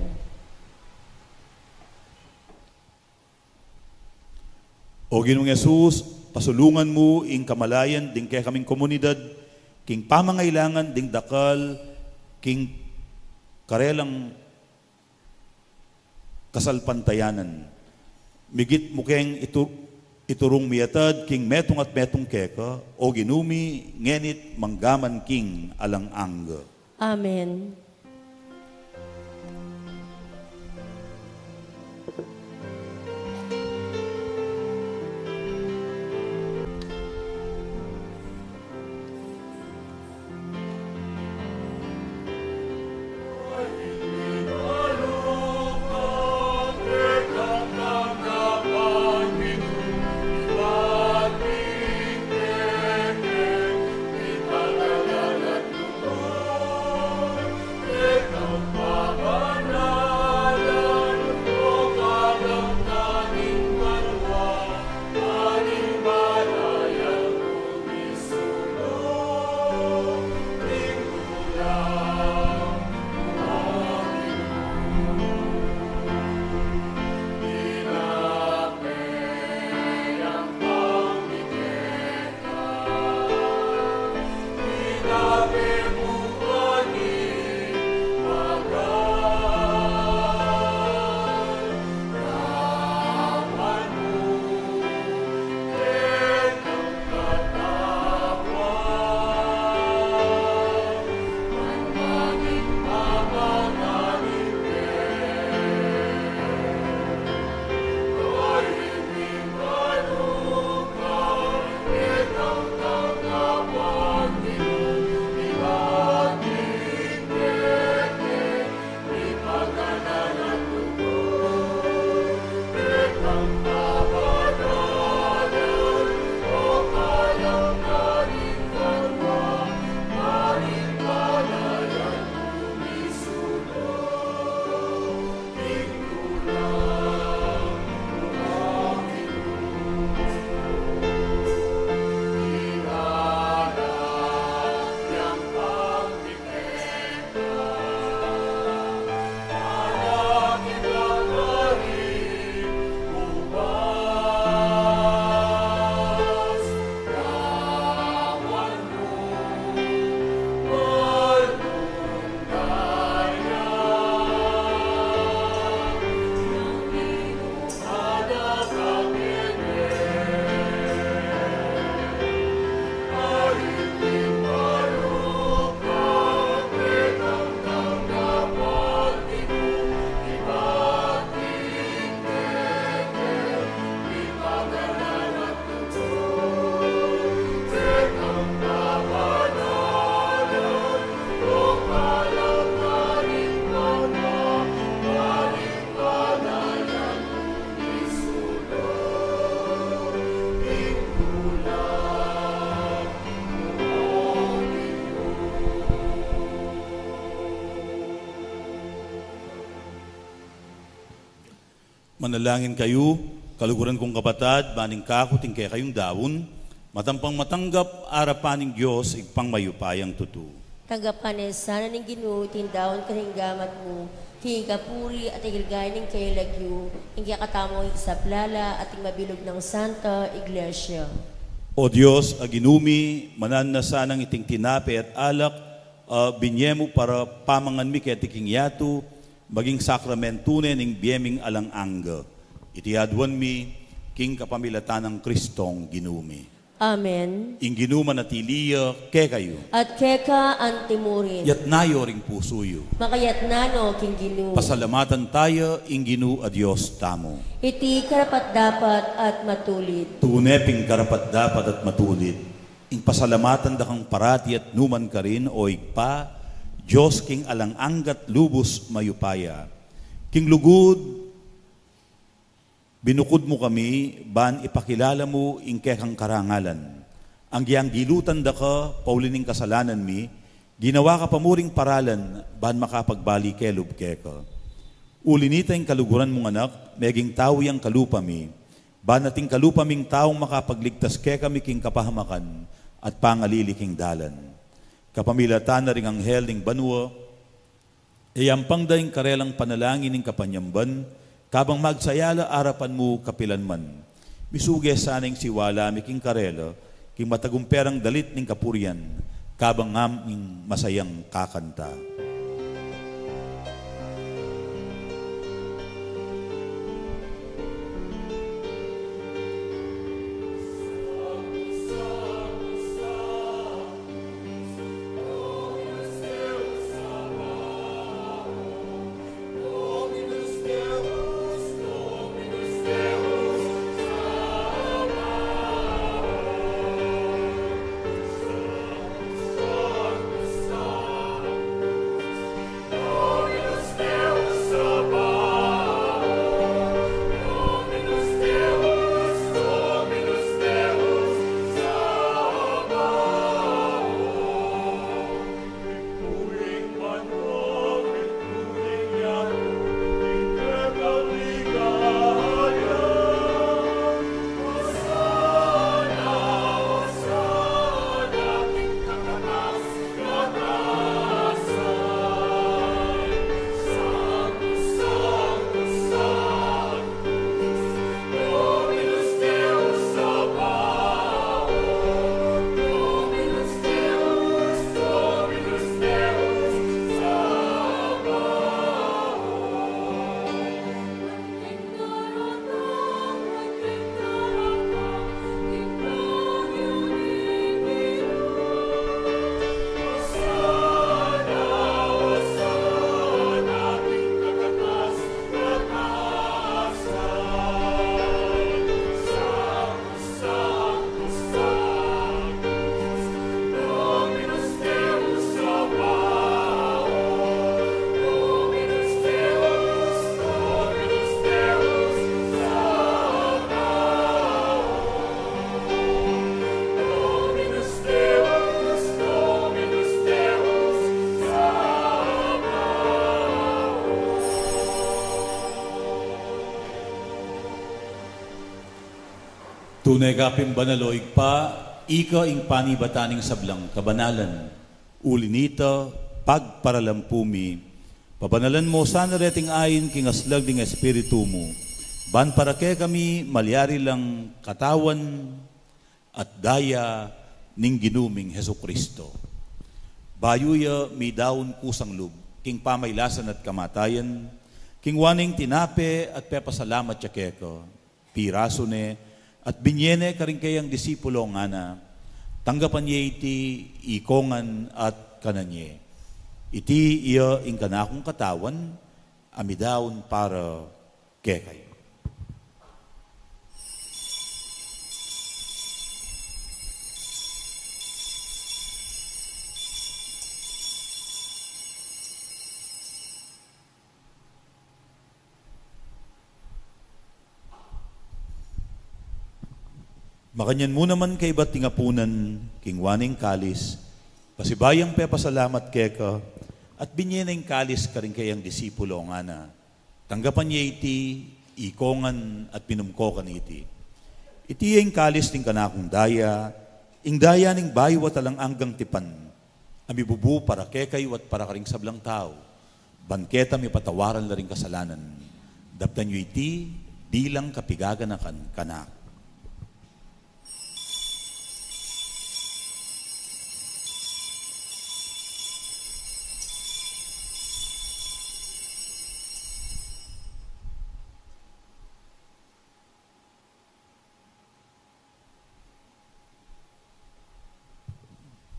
O Ginung Jesus, pasulungan mu ing kamalayan ding kekaming komunidad, king pamangailangan ding dakal, king karelang kasalpantayanan. Migit mu keng itu-, iturung miatad king metung at metung keka, o Ginu mi, ngenit manggaman king alang angga. Amen. Manalangin kayu, kaluguran kung kapatad, ban ing kaku at ing kekayung daun, matampang matanggap arapan ning Dios, Ibpang mayupayang tutu. Tanggapan na sana ning Ginu iting daun karing gamat mu, king ikapuri at ikaligayan ning kayang lagyu, ing kekatamung isaplala at ing mabilug nang Santa Iglesia. O Dios, a Ginu mi, mananu na sanang iting tinape at alak, A, binye mu para pamangan mi keti king yatu, maging sakramentu ne ning bie ming alang angga. Iti aduan mi king kapamilatan nang Kristong Ginu mi. Amen. Ing Ginu manatili ya kekayu. At keka antimurin. Yatna yu ring pusu yu. Makayatna no king Ginu. Pasalamatan taya ing Ginu a Dios tamu. Iti karapat-dapat at matulid. Tune pin karapat-dapat at matulid ing pasalamatan da kang parati at numan karin, o Ibpa, Dios king alang angga't lubus mayupaya. King lugud, binukud mu kami, ban ipakilala mu ing kekang karangalan. Agyang gilutan da ka, pauli ning kasalanan mi, ginawa ka pa mu ring paralan, ban makapagbalik kelub keka. Uli nita ing kaluguran mung Anak, meging tau yang kalupa mi, ban ating kalupa ming taung makapagligtas kekami king kapahamakan at pangalili king dalan. Kapamilatan na ring anghel ning banua, iyampang da ing karelang panalangin ning kapanyamban, kabang magsaya la arapan mu kapilan man. Misuge sana ing siwala mi king karela, king matagumpe rang dalit ning kapurian, kabang ngaming masayang kakanta. Tune ka pin banal, o Ibpa, ika ing panibatan ning sablang kabanalan. Uli nita, pagparalampu mi, pabanalan mu sana reting ain king aslag ning Espiritu mu, ban para kekami malyari lang katawan at daya ning Ginu ming Jesucristo. Bayu ya midaun kusang lub king pamailasan at kamatayan, kinua ne ing tinape at pepasalamat ya keka, pirasu ne, at binye ne karing kayang disipulo, ngana: Tanggapan ye iti ikongan at kanan ye. Iti iya ing kanakung katawan, a midaun para kekayu. Makanyan mu naman kaybat tingapunan, kinua ne ing kalis, pasibayung pepasalamat keka, at binye ne ing kalis karing kayang disipulo, ngana: Tanggapan ye iti ikongan at minum ko kaniti. Iti ya ing kalis ning kanakung daya, ing daya ning bayu at alang anggang tipan, a mibubu para kekayu at para karing sablang tau, ban keta mipatawaran la ring kasalanan. Daptan yu iti bilang kapigaganakan kanaku.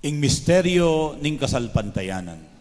Ing misteryo ning kasalpantayanan.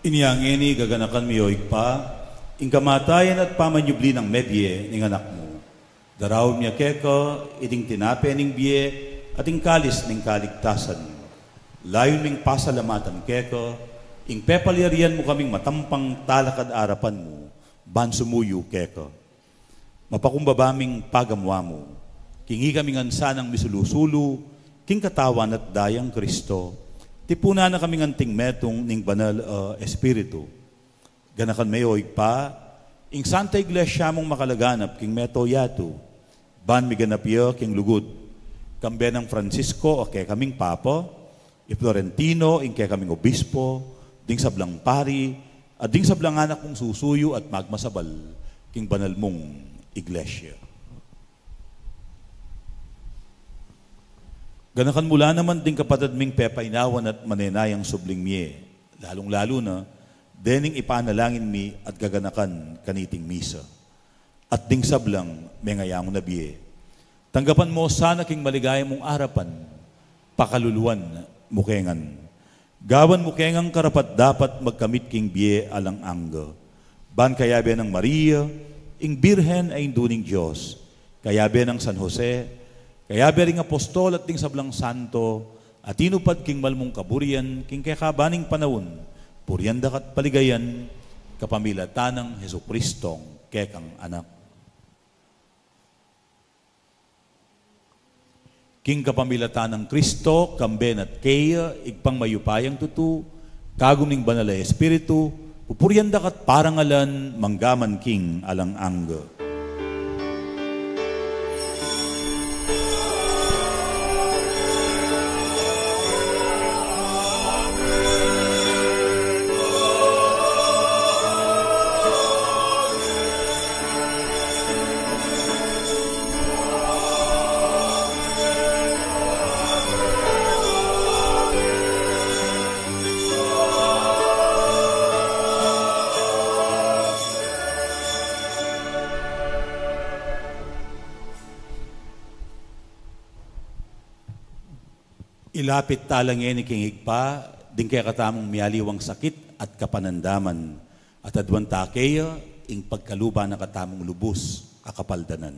Inya ngeni gaganakan mi, o Ibpa, ing kamatayan at pamanyubli nang mebie ning Anak mu. Daraun mi keka iting tinape ning bie at ing kalis ning kaligtasan. Layun ming pasalamatan keka ing pepalyarian mu kaming matampang talakad arapan mu ban sumuyu keka. Mapakumbaba ming pagamu-amu king ikami ngan sanang misulu-sulu king Katawan at Dayang Kristo, tipunan na kaming anting metung ning Banal a Espiritu. Ganakan me, o Ibpa, ing Santa Iglesia mung makalaganap king mabilug a yatu, ban miganap ya king lugud, kambe nang Francisco a kekaming Papa, i Florentino ing kekaming Obispo, ding sablang pari, at ding sablang anak mung susuyu at magmasabal king banal mung Iglesia. Ganakan mu la naman ding kapatad ming pepainawan at manenayang subling mie, lalung-lalu na dening ipanalangin mi at gaganakan kaniting misa, at ding sablang mengayangu na bie. Tanggapan mu sana king maligaya mung arapan, pakaluluan mu ke ngan. Gawan mu ke ngang karapat-dapat magkamit king bie alang angga, ban kayabe nang Maria, ing Birhen a Indu ning Dios, kayabe nang San Jose, kayabe ring apostol at ding sablang santo a tinupad king mal mung kaburian king kekaban ning panaun, purian da ka at paligayan kapamilatan nang Jesucristong kekang Anak. King kapamilatan nang Kristo, kambe na at keya, Ibpang mayupayang tutu, kagum ning Banal a Espiritu, pupurian da ka at parangalan mangga man king alang angga. Ilapit tala ngeni king Ibpa ding kekatamung mialiwang sakit at kapanandaman, at aduan ta keya ing pagkaluban na katamung lubus a kapaldanan.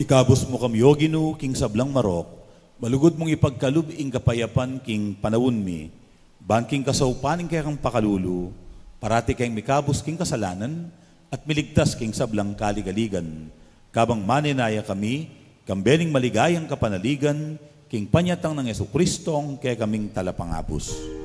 Ikabus mu kami, O Ginu, king sablang marok, malugud mung ipagkalub ing kapayapan king panaun mi, ban king kasaupan ning kekang pakalulu, parati keng mikabus king kasalanan, at miligtas king sablang kaligaligan. Kabang manenaya kami, kambe ning maligayang kapanaligan, king panyatang nang Jesucristong kekaming talapangabus.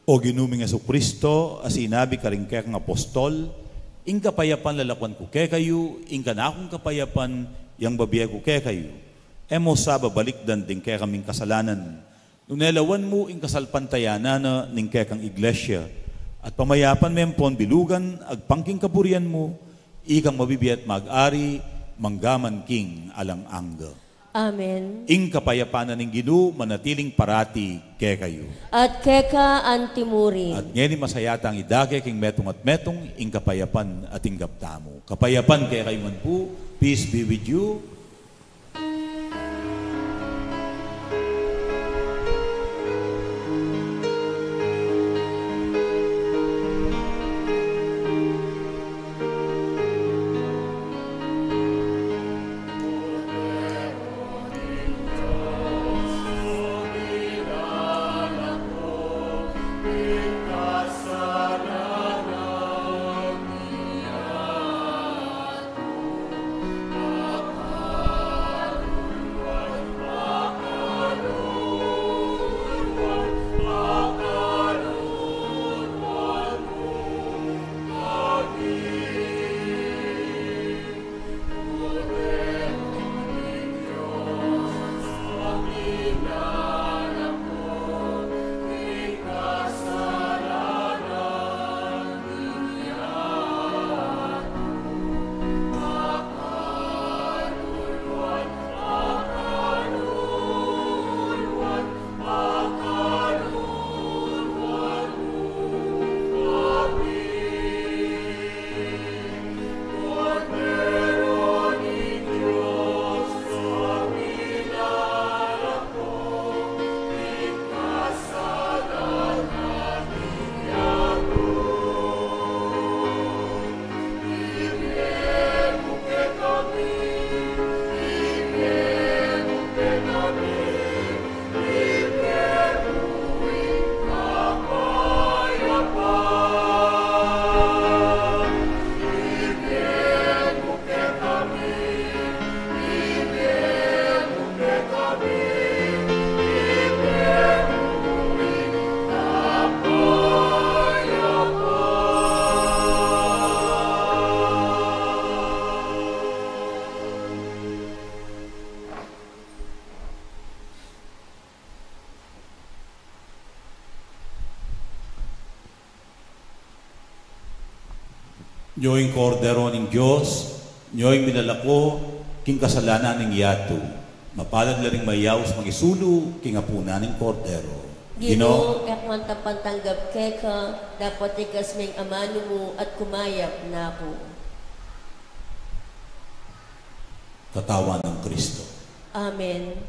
O Ginu ming Jesucristo, a sinabi karing kekang apostol, ing kapayapan lalakuan ku kekayu, ing kanakung kapayapan yang bibie ku kekayu. E mu sa babalikdan ding kekaming kasalanan, nune lawan mu ing kasalpantayanan na ning kekang iglesia, at pamayapan me ampon bilugan agpang king kaburian mu, ikang mabibie at mag-ari, manggaman king alang angga. Amen. Ing kapayapan na ning Ginu manatiling parati kekayu. At keka antimurin. At ngeni masaya tang idake king metung at metung ing kapayapan a tinggap tamu. Kapayapan kekayu ngan pu, peace be with you. Nyo ing Kordero ning Dios, nyo ing minalako king kasalanan ning yatu. Mapalad la ring mayaus mangisulu king apunan ning Kordero. Ginu, e ku man tapat tanggap keka, dapot ikasme ing amanu mu at kumayap na ku. Katawan nang Kristo. Amen.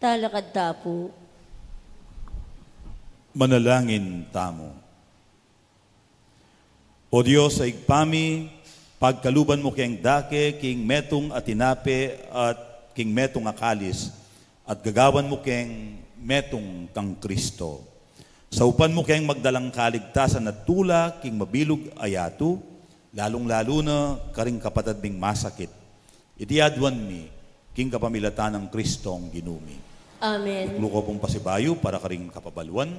Talakad ta pu. Manalangin tamu. O Dios a Ibpa mi, pagkaluban mu keng dake king metung a tinape at king metung a kalis, at gagawan mu keng metung kang Kristo. Saupan mu keng magdalang kaligtasan at tula king mabilug a yatu, lalung-lalu na karing kapatad ming masakit. Iti aduan mi king kapamilatan nang Kristong Ginu mi. Amen. Duklu ko pung pasibayu para karing kapabaluan.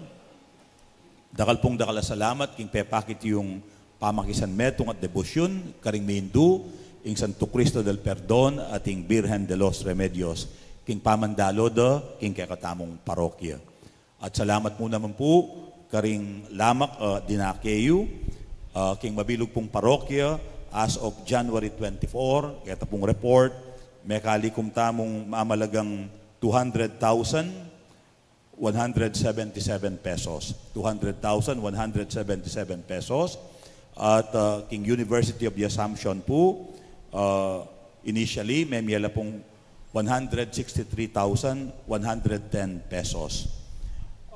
Dakal pung dakal a salamat king pepakit yung pamakisanmetung at debosyun karing mindu ing Santo Cristo del Perdon at ing Birhen de los Remedios king pamandalo da king kekatamung parokya. At salamat mu naman pu karing lamak, ah, dinake yu, ah, king mabilug pung parokya as of January twenty-four, keta pung report, mekalikum tamung mamalagang two hundred thousand one hundred seventy-seven pesos. Two hundred thousand one hundred seventy-seven pesos. At, ah, king University of the Assumption pu, ah, initially, memie la pung one hundred sixty-three thousand one hundred ten pesos.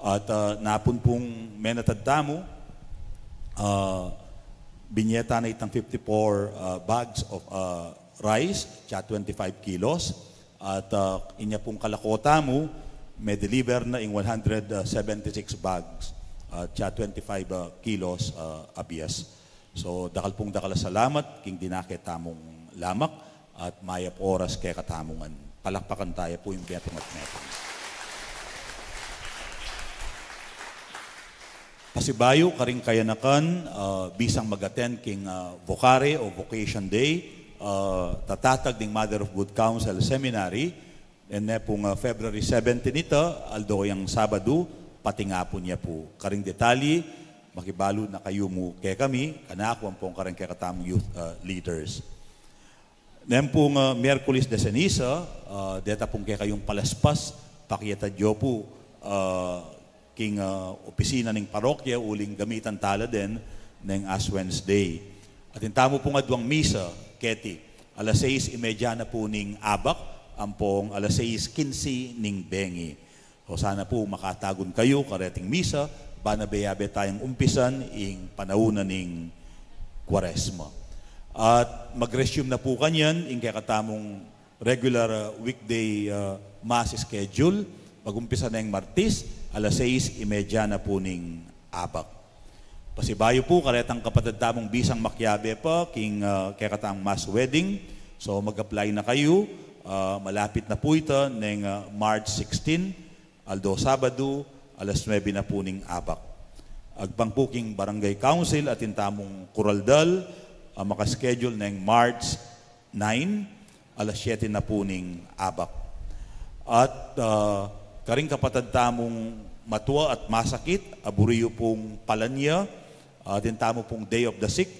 At, ah, napun pung menatad tamu, ah, binie ta na itang fifty-four, ah, bags of, ah, rice, tsa twenty-five kilos. At, ah, inya pung kalako tamu, me-deliver na ing one hundred seventy-six bags, ah, tsa twenty-five, ah, kilos, ah, a bias. So, dakal pung dakal a salamat king dinake tamung lamak at mayap oras kekatamu ngan. Palakpakan taya pu ing metung at metung. Pasibayu karing kayanakan, ah, bisang mag-attend king, ah, Vocare o Vocation Day, ah, tatatag ding Mother of Good Counsel Seminary, ene pung, ah, February seventeen ita, aldo yang Sabadu, patingapun ya pu. Karing detalye, makibalu na kayu mu kekami, kanaku ampong karing kekatamung youth, ah, leaders. Neng pung, ah, Miyerkules de Ceniza, ah, deta pung kekayung palaspas, pakiatad yu pu, ah, king, ah, opisina ning parokya, uling gamitan tala den neng Ash Wednesday. Atin tamu pung aduang misa, keti, alas seis y media na pu ning abak, ampong alas seis quince ning bengi. O sana pu makatagun kayu kareting misa, bana beyabe tayang umpisan ing panaun na ning Kuaresma. At mag-resume na pu kanyan ing kekatamung regular, uh, weekday, uh, mass schedule, mag-umpisa neng Martis, alas seis y media na pu ning abak. Pasibayu pu, karetang kapatad tamung bisang makiabe pa king, uh, kekatamung mass wedding. So, mag-apply na kayu. Uh, malapit na pu ita neng, uh, March sixteen, aldo Sabadu, alas nuebe na pu ning abak. Agpang pu king Barangay Council, atin tamung kuraldal, uh, maka-schedule neng March nine, alas siyete na pu ning abak. At, ah, karing kapatad tamung matua at masakit, a buri yu pung palan ya, ah, atin tamu pung Day of the Sick,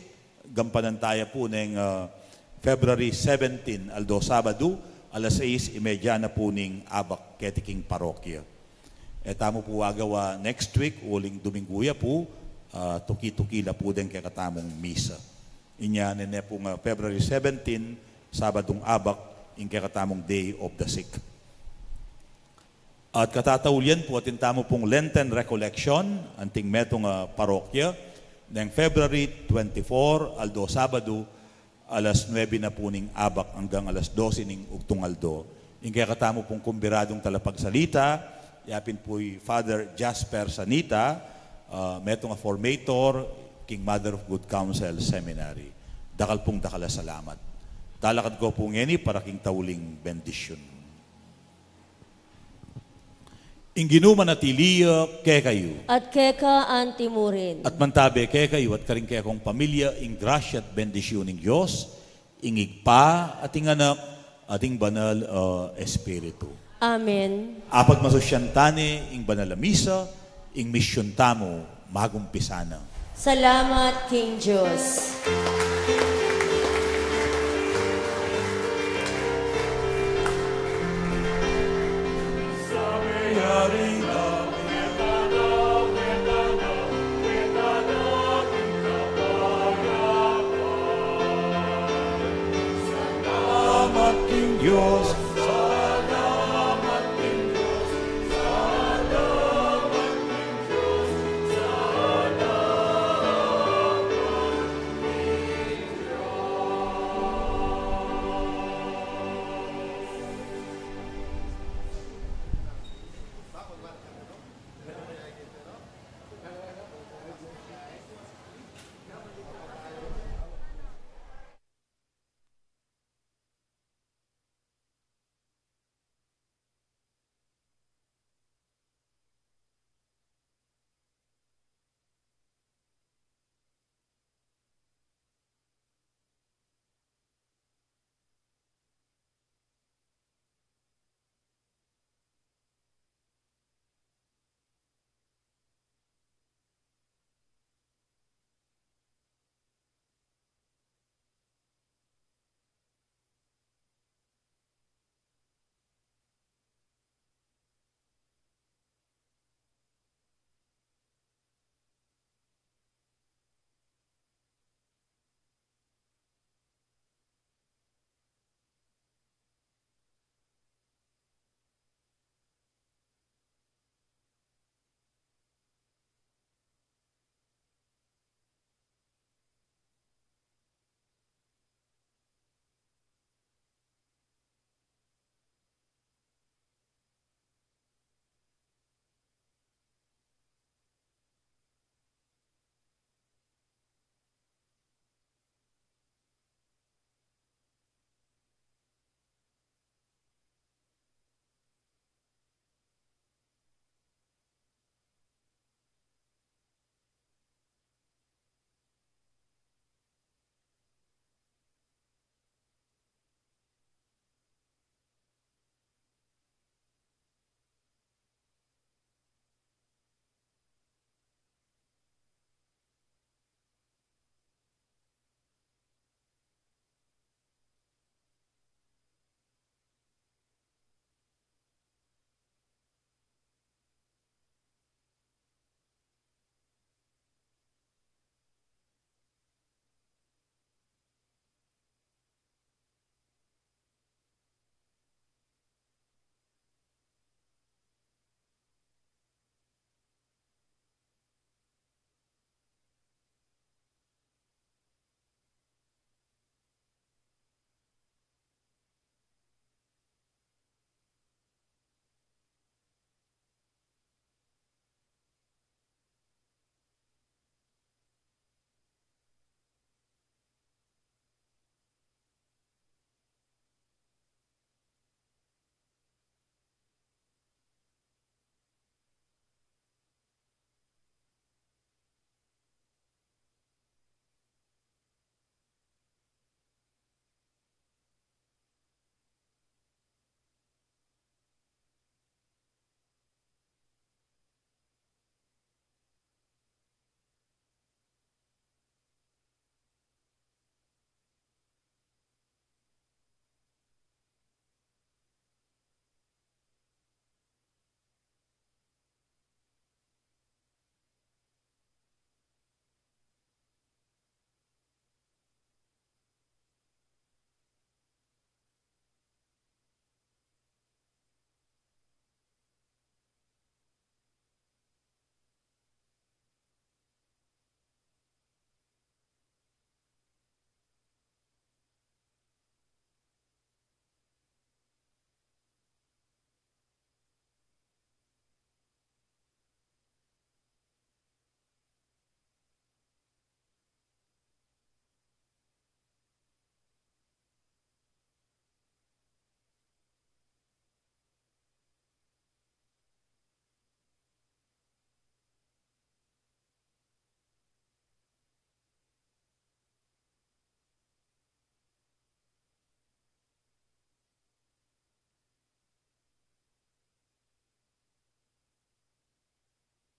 gampanan taya pu neng, ah, February seventeen, aldo Sabadu, alas seis y media na pu ning abak, keti king parokya. E tamu pu agawa next week, uling Duminggu ya pu, ah, tuki-tuki la pu deng kekatamung misa. Inya nene pung, ah, February seventeen, Sabadung abak, ing kekatamung Day of the Sick. At katataulian pu atin tamu pung Lenten Recollection, anting metung a parokya, neng February twenty-four, aldo Sabadu, alas nuebe na pu ning abak anggang alas dose ning ugtung aldo. Ing kekatamu pung kumbiradung talapagsalita, yapin pu i Father Jasper Sanita, ah, metung a formator king Mother of Good Counsel Seminary. Dakal pung dakal a salamat. Talakad ko pu ngeni para king tauling bendisyun. Ing Ginu manatili ya kekayu. At keka anti murin. At mantabe kekayu at karing kekong pamilya ing grasya at bendisyun ning Dios, ing Ibpa, at ing Anak, at ing Banal a Espiritu. Amen. Apagmasusyan tane ing banal a misa, ing misyun tamu magumpisa na. Salamat king Dios.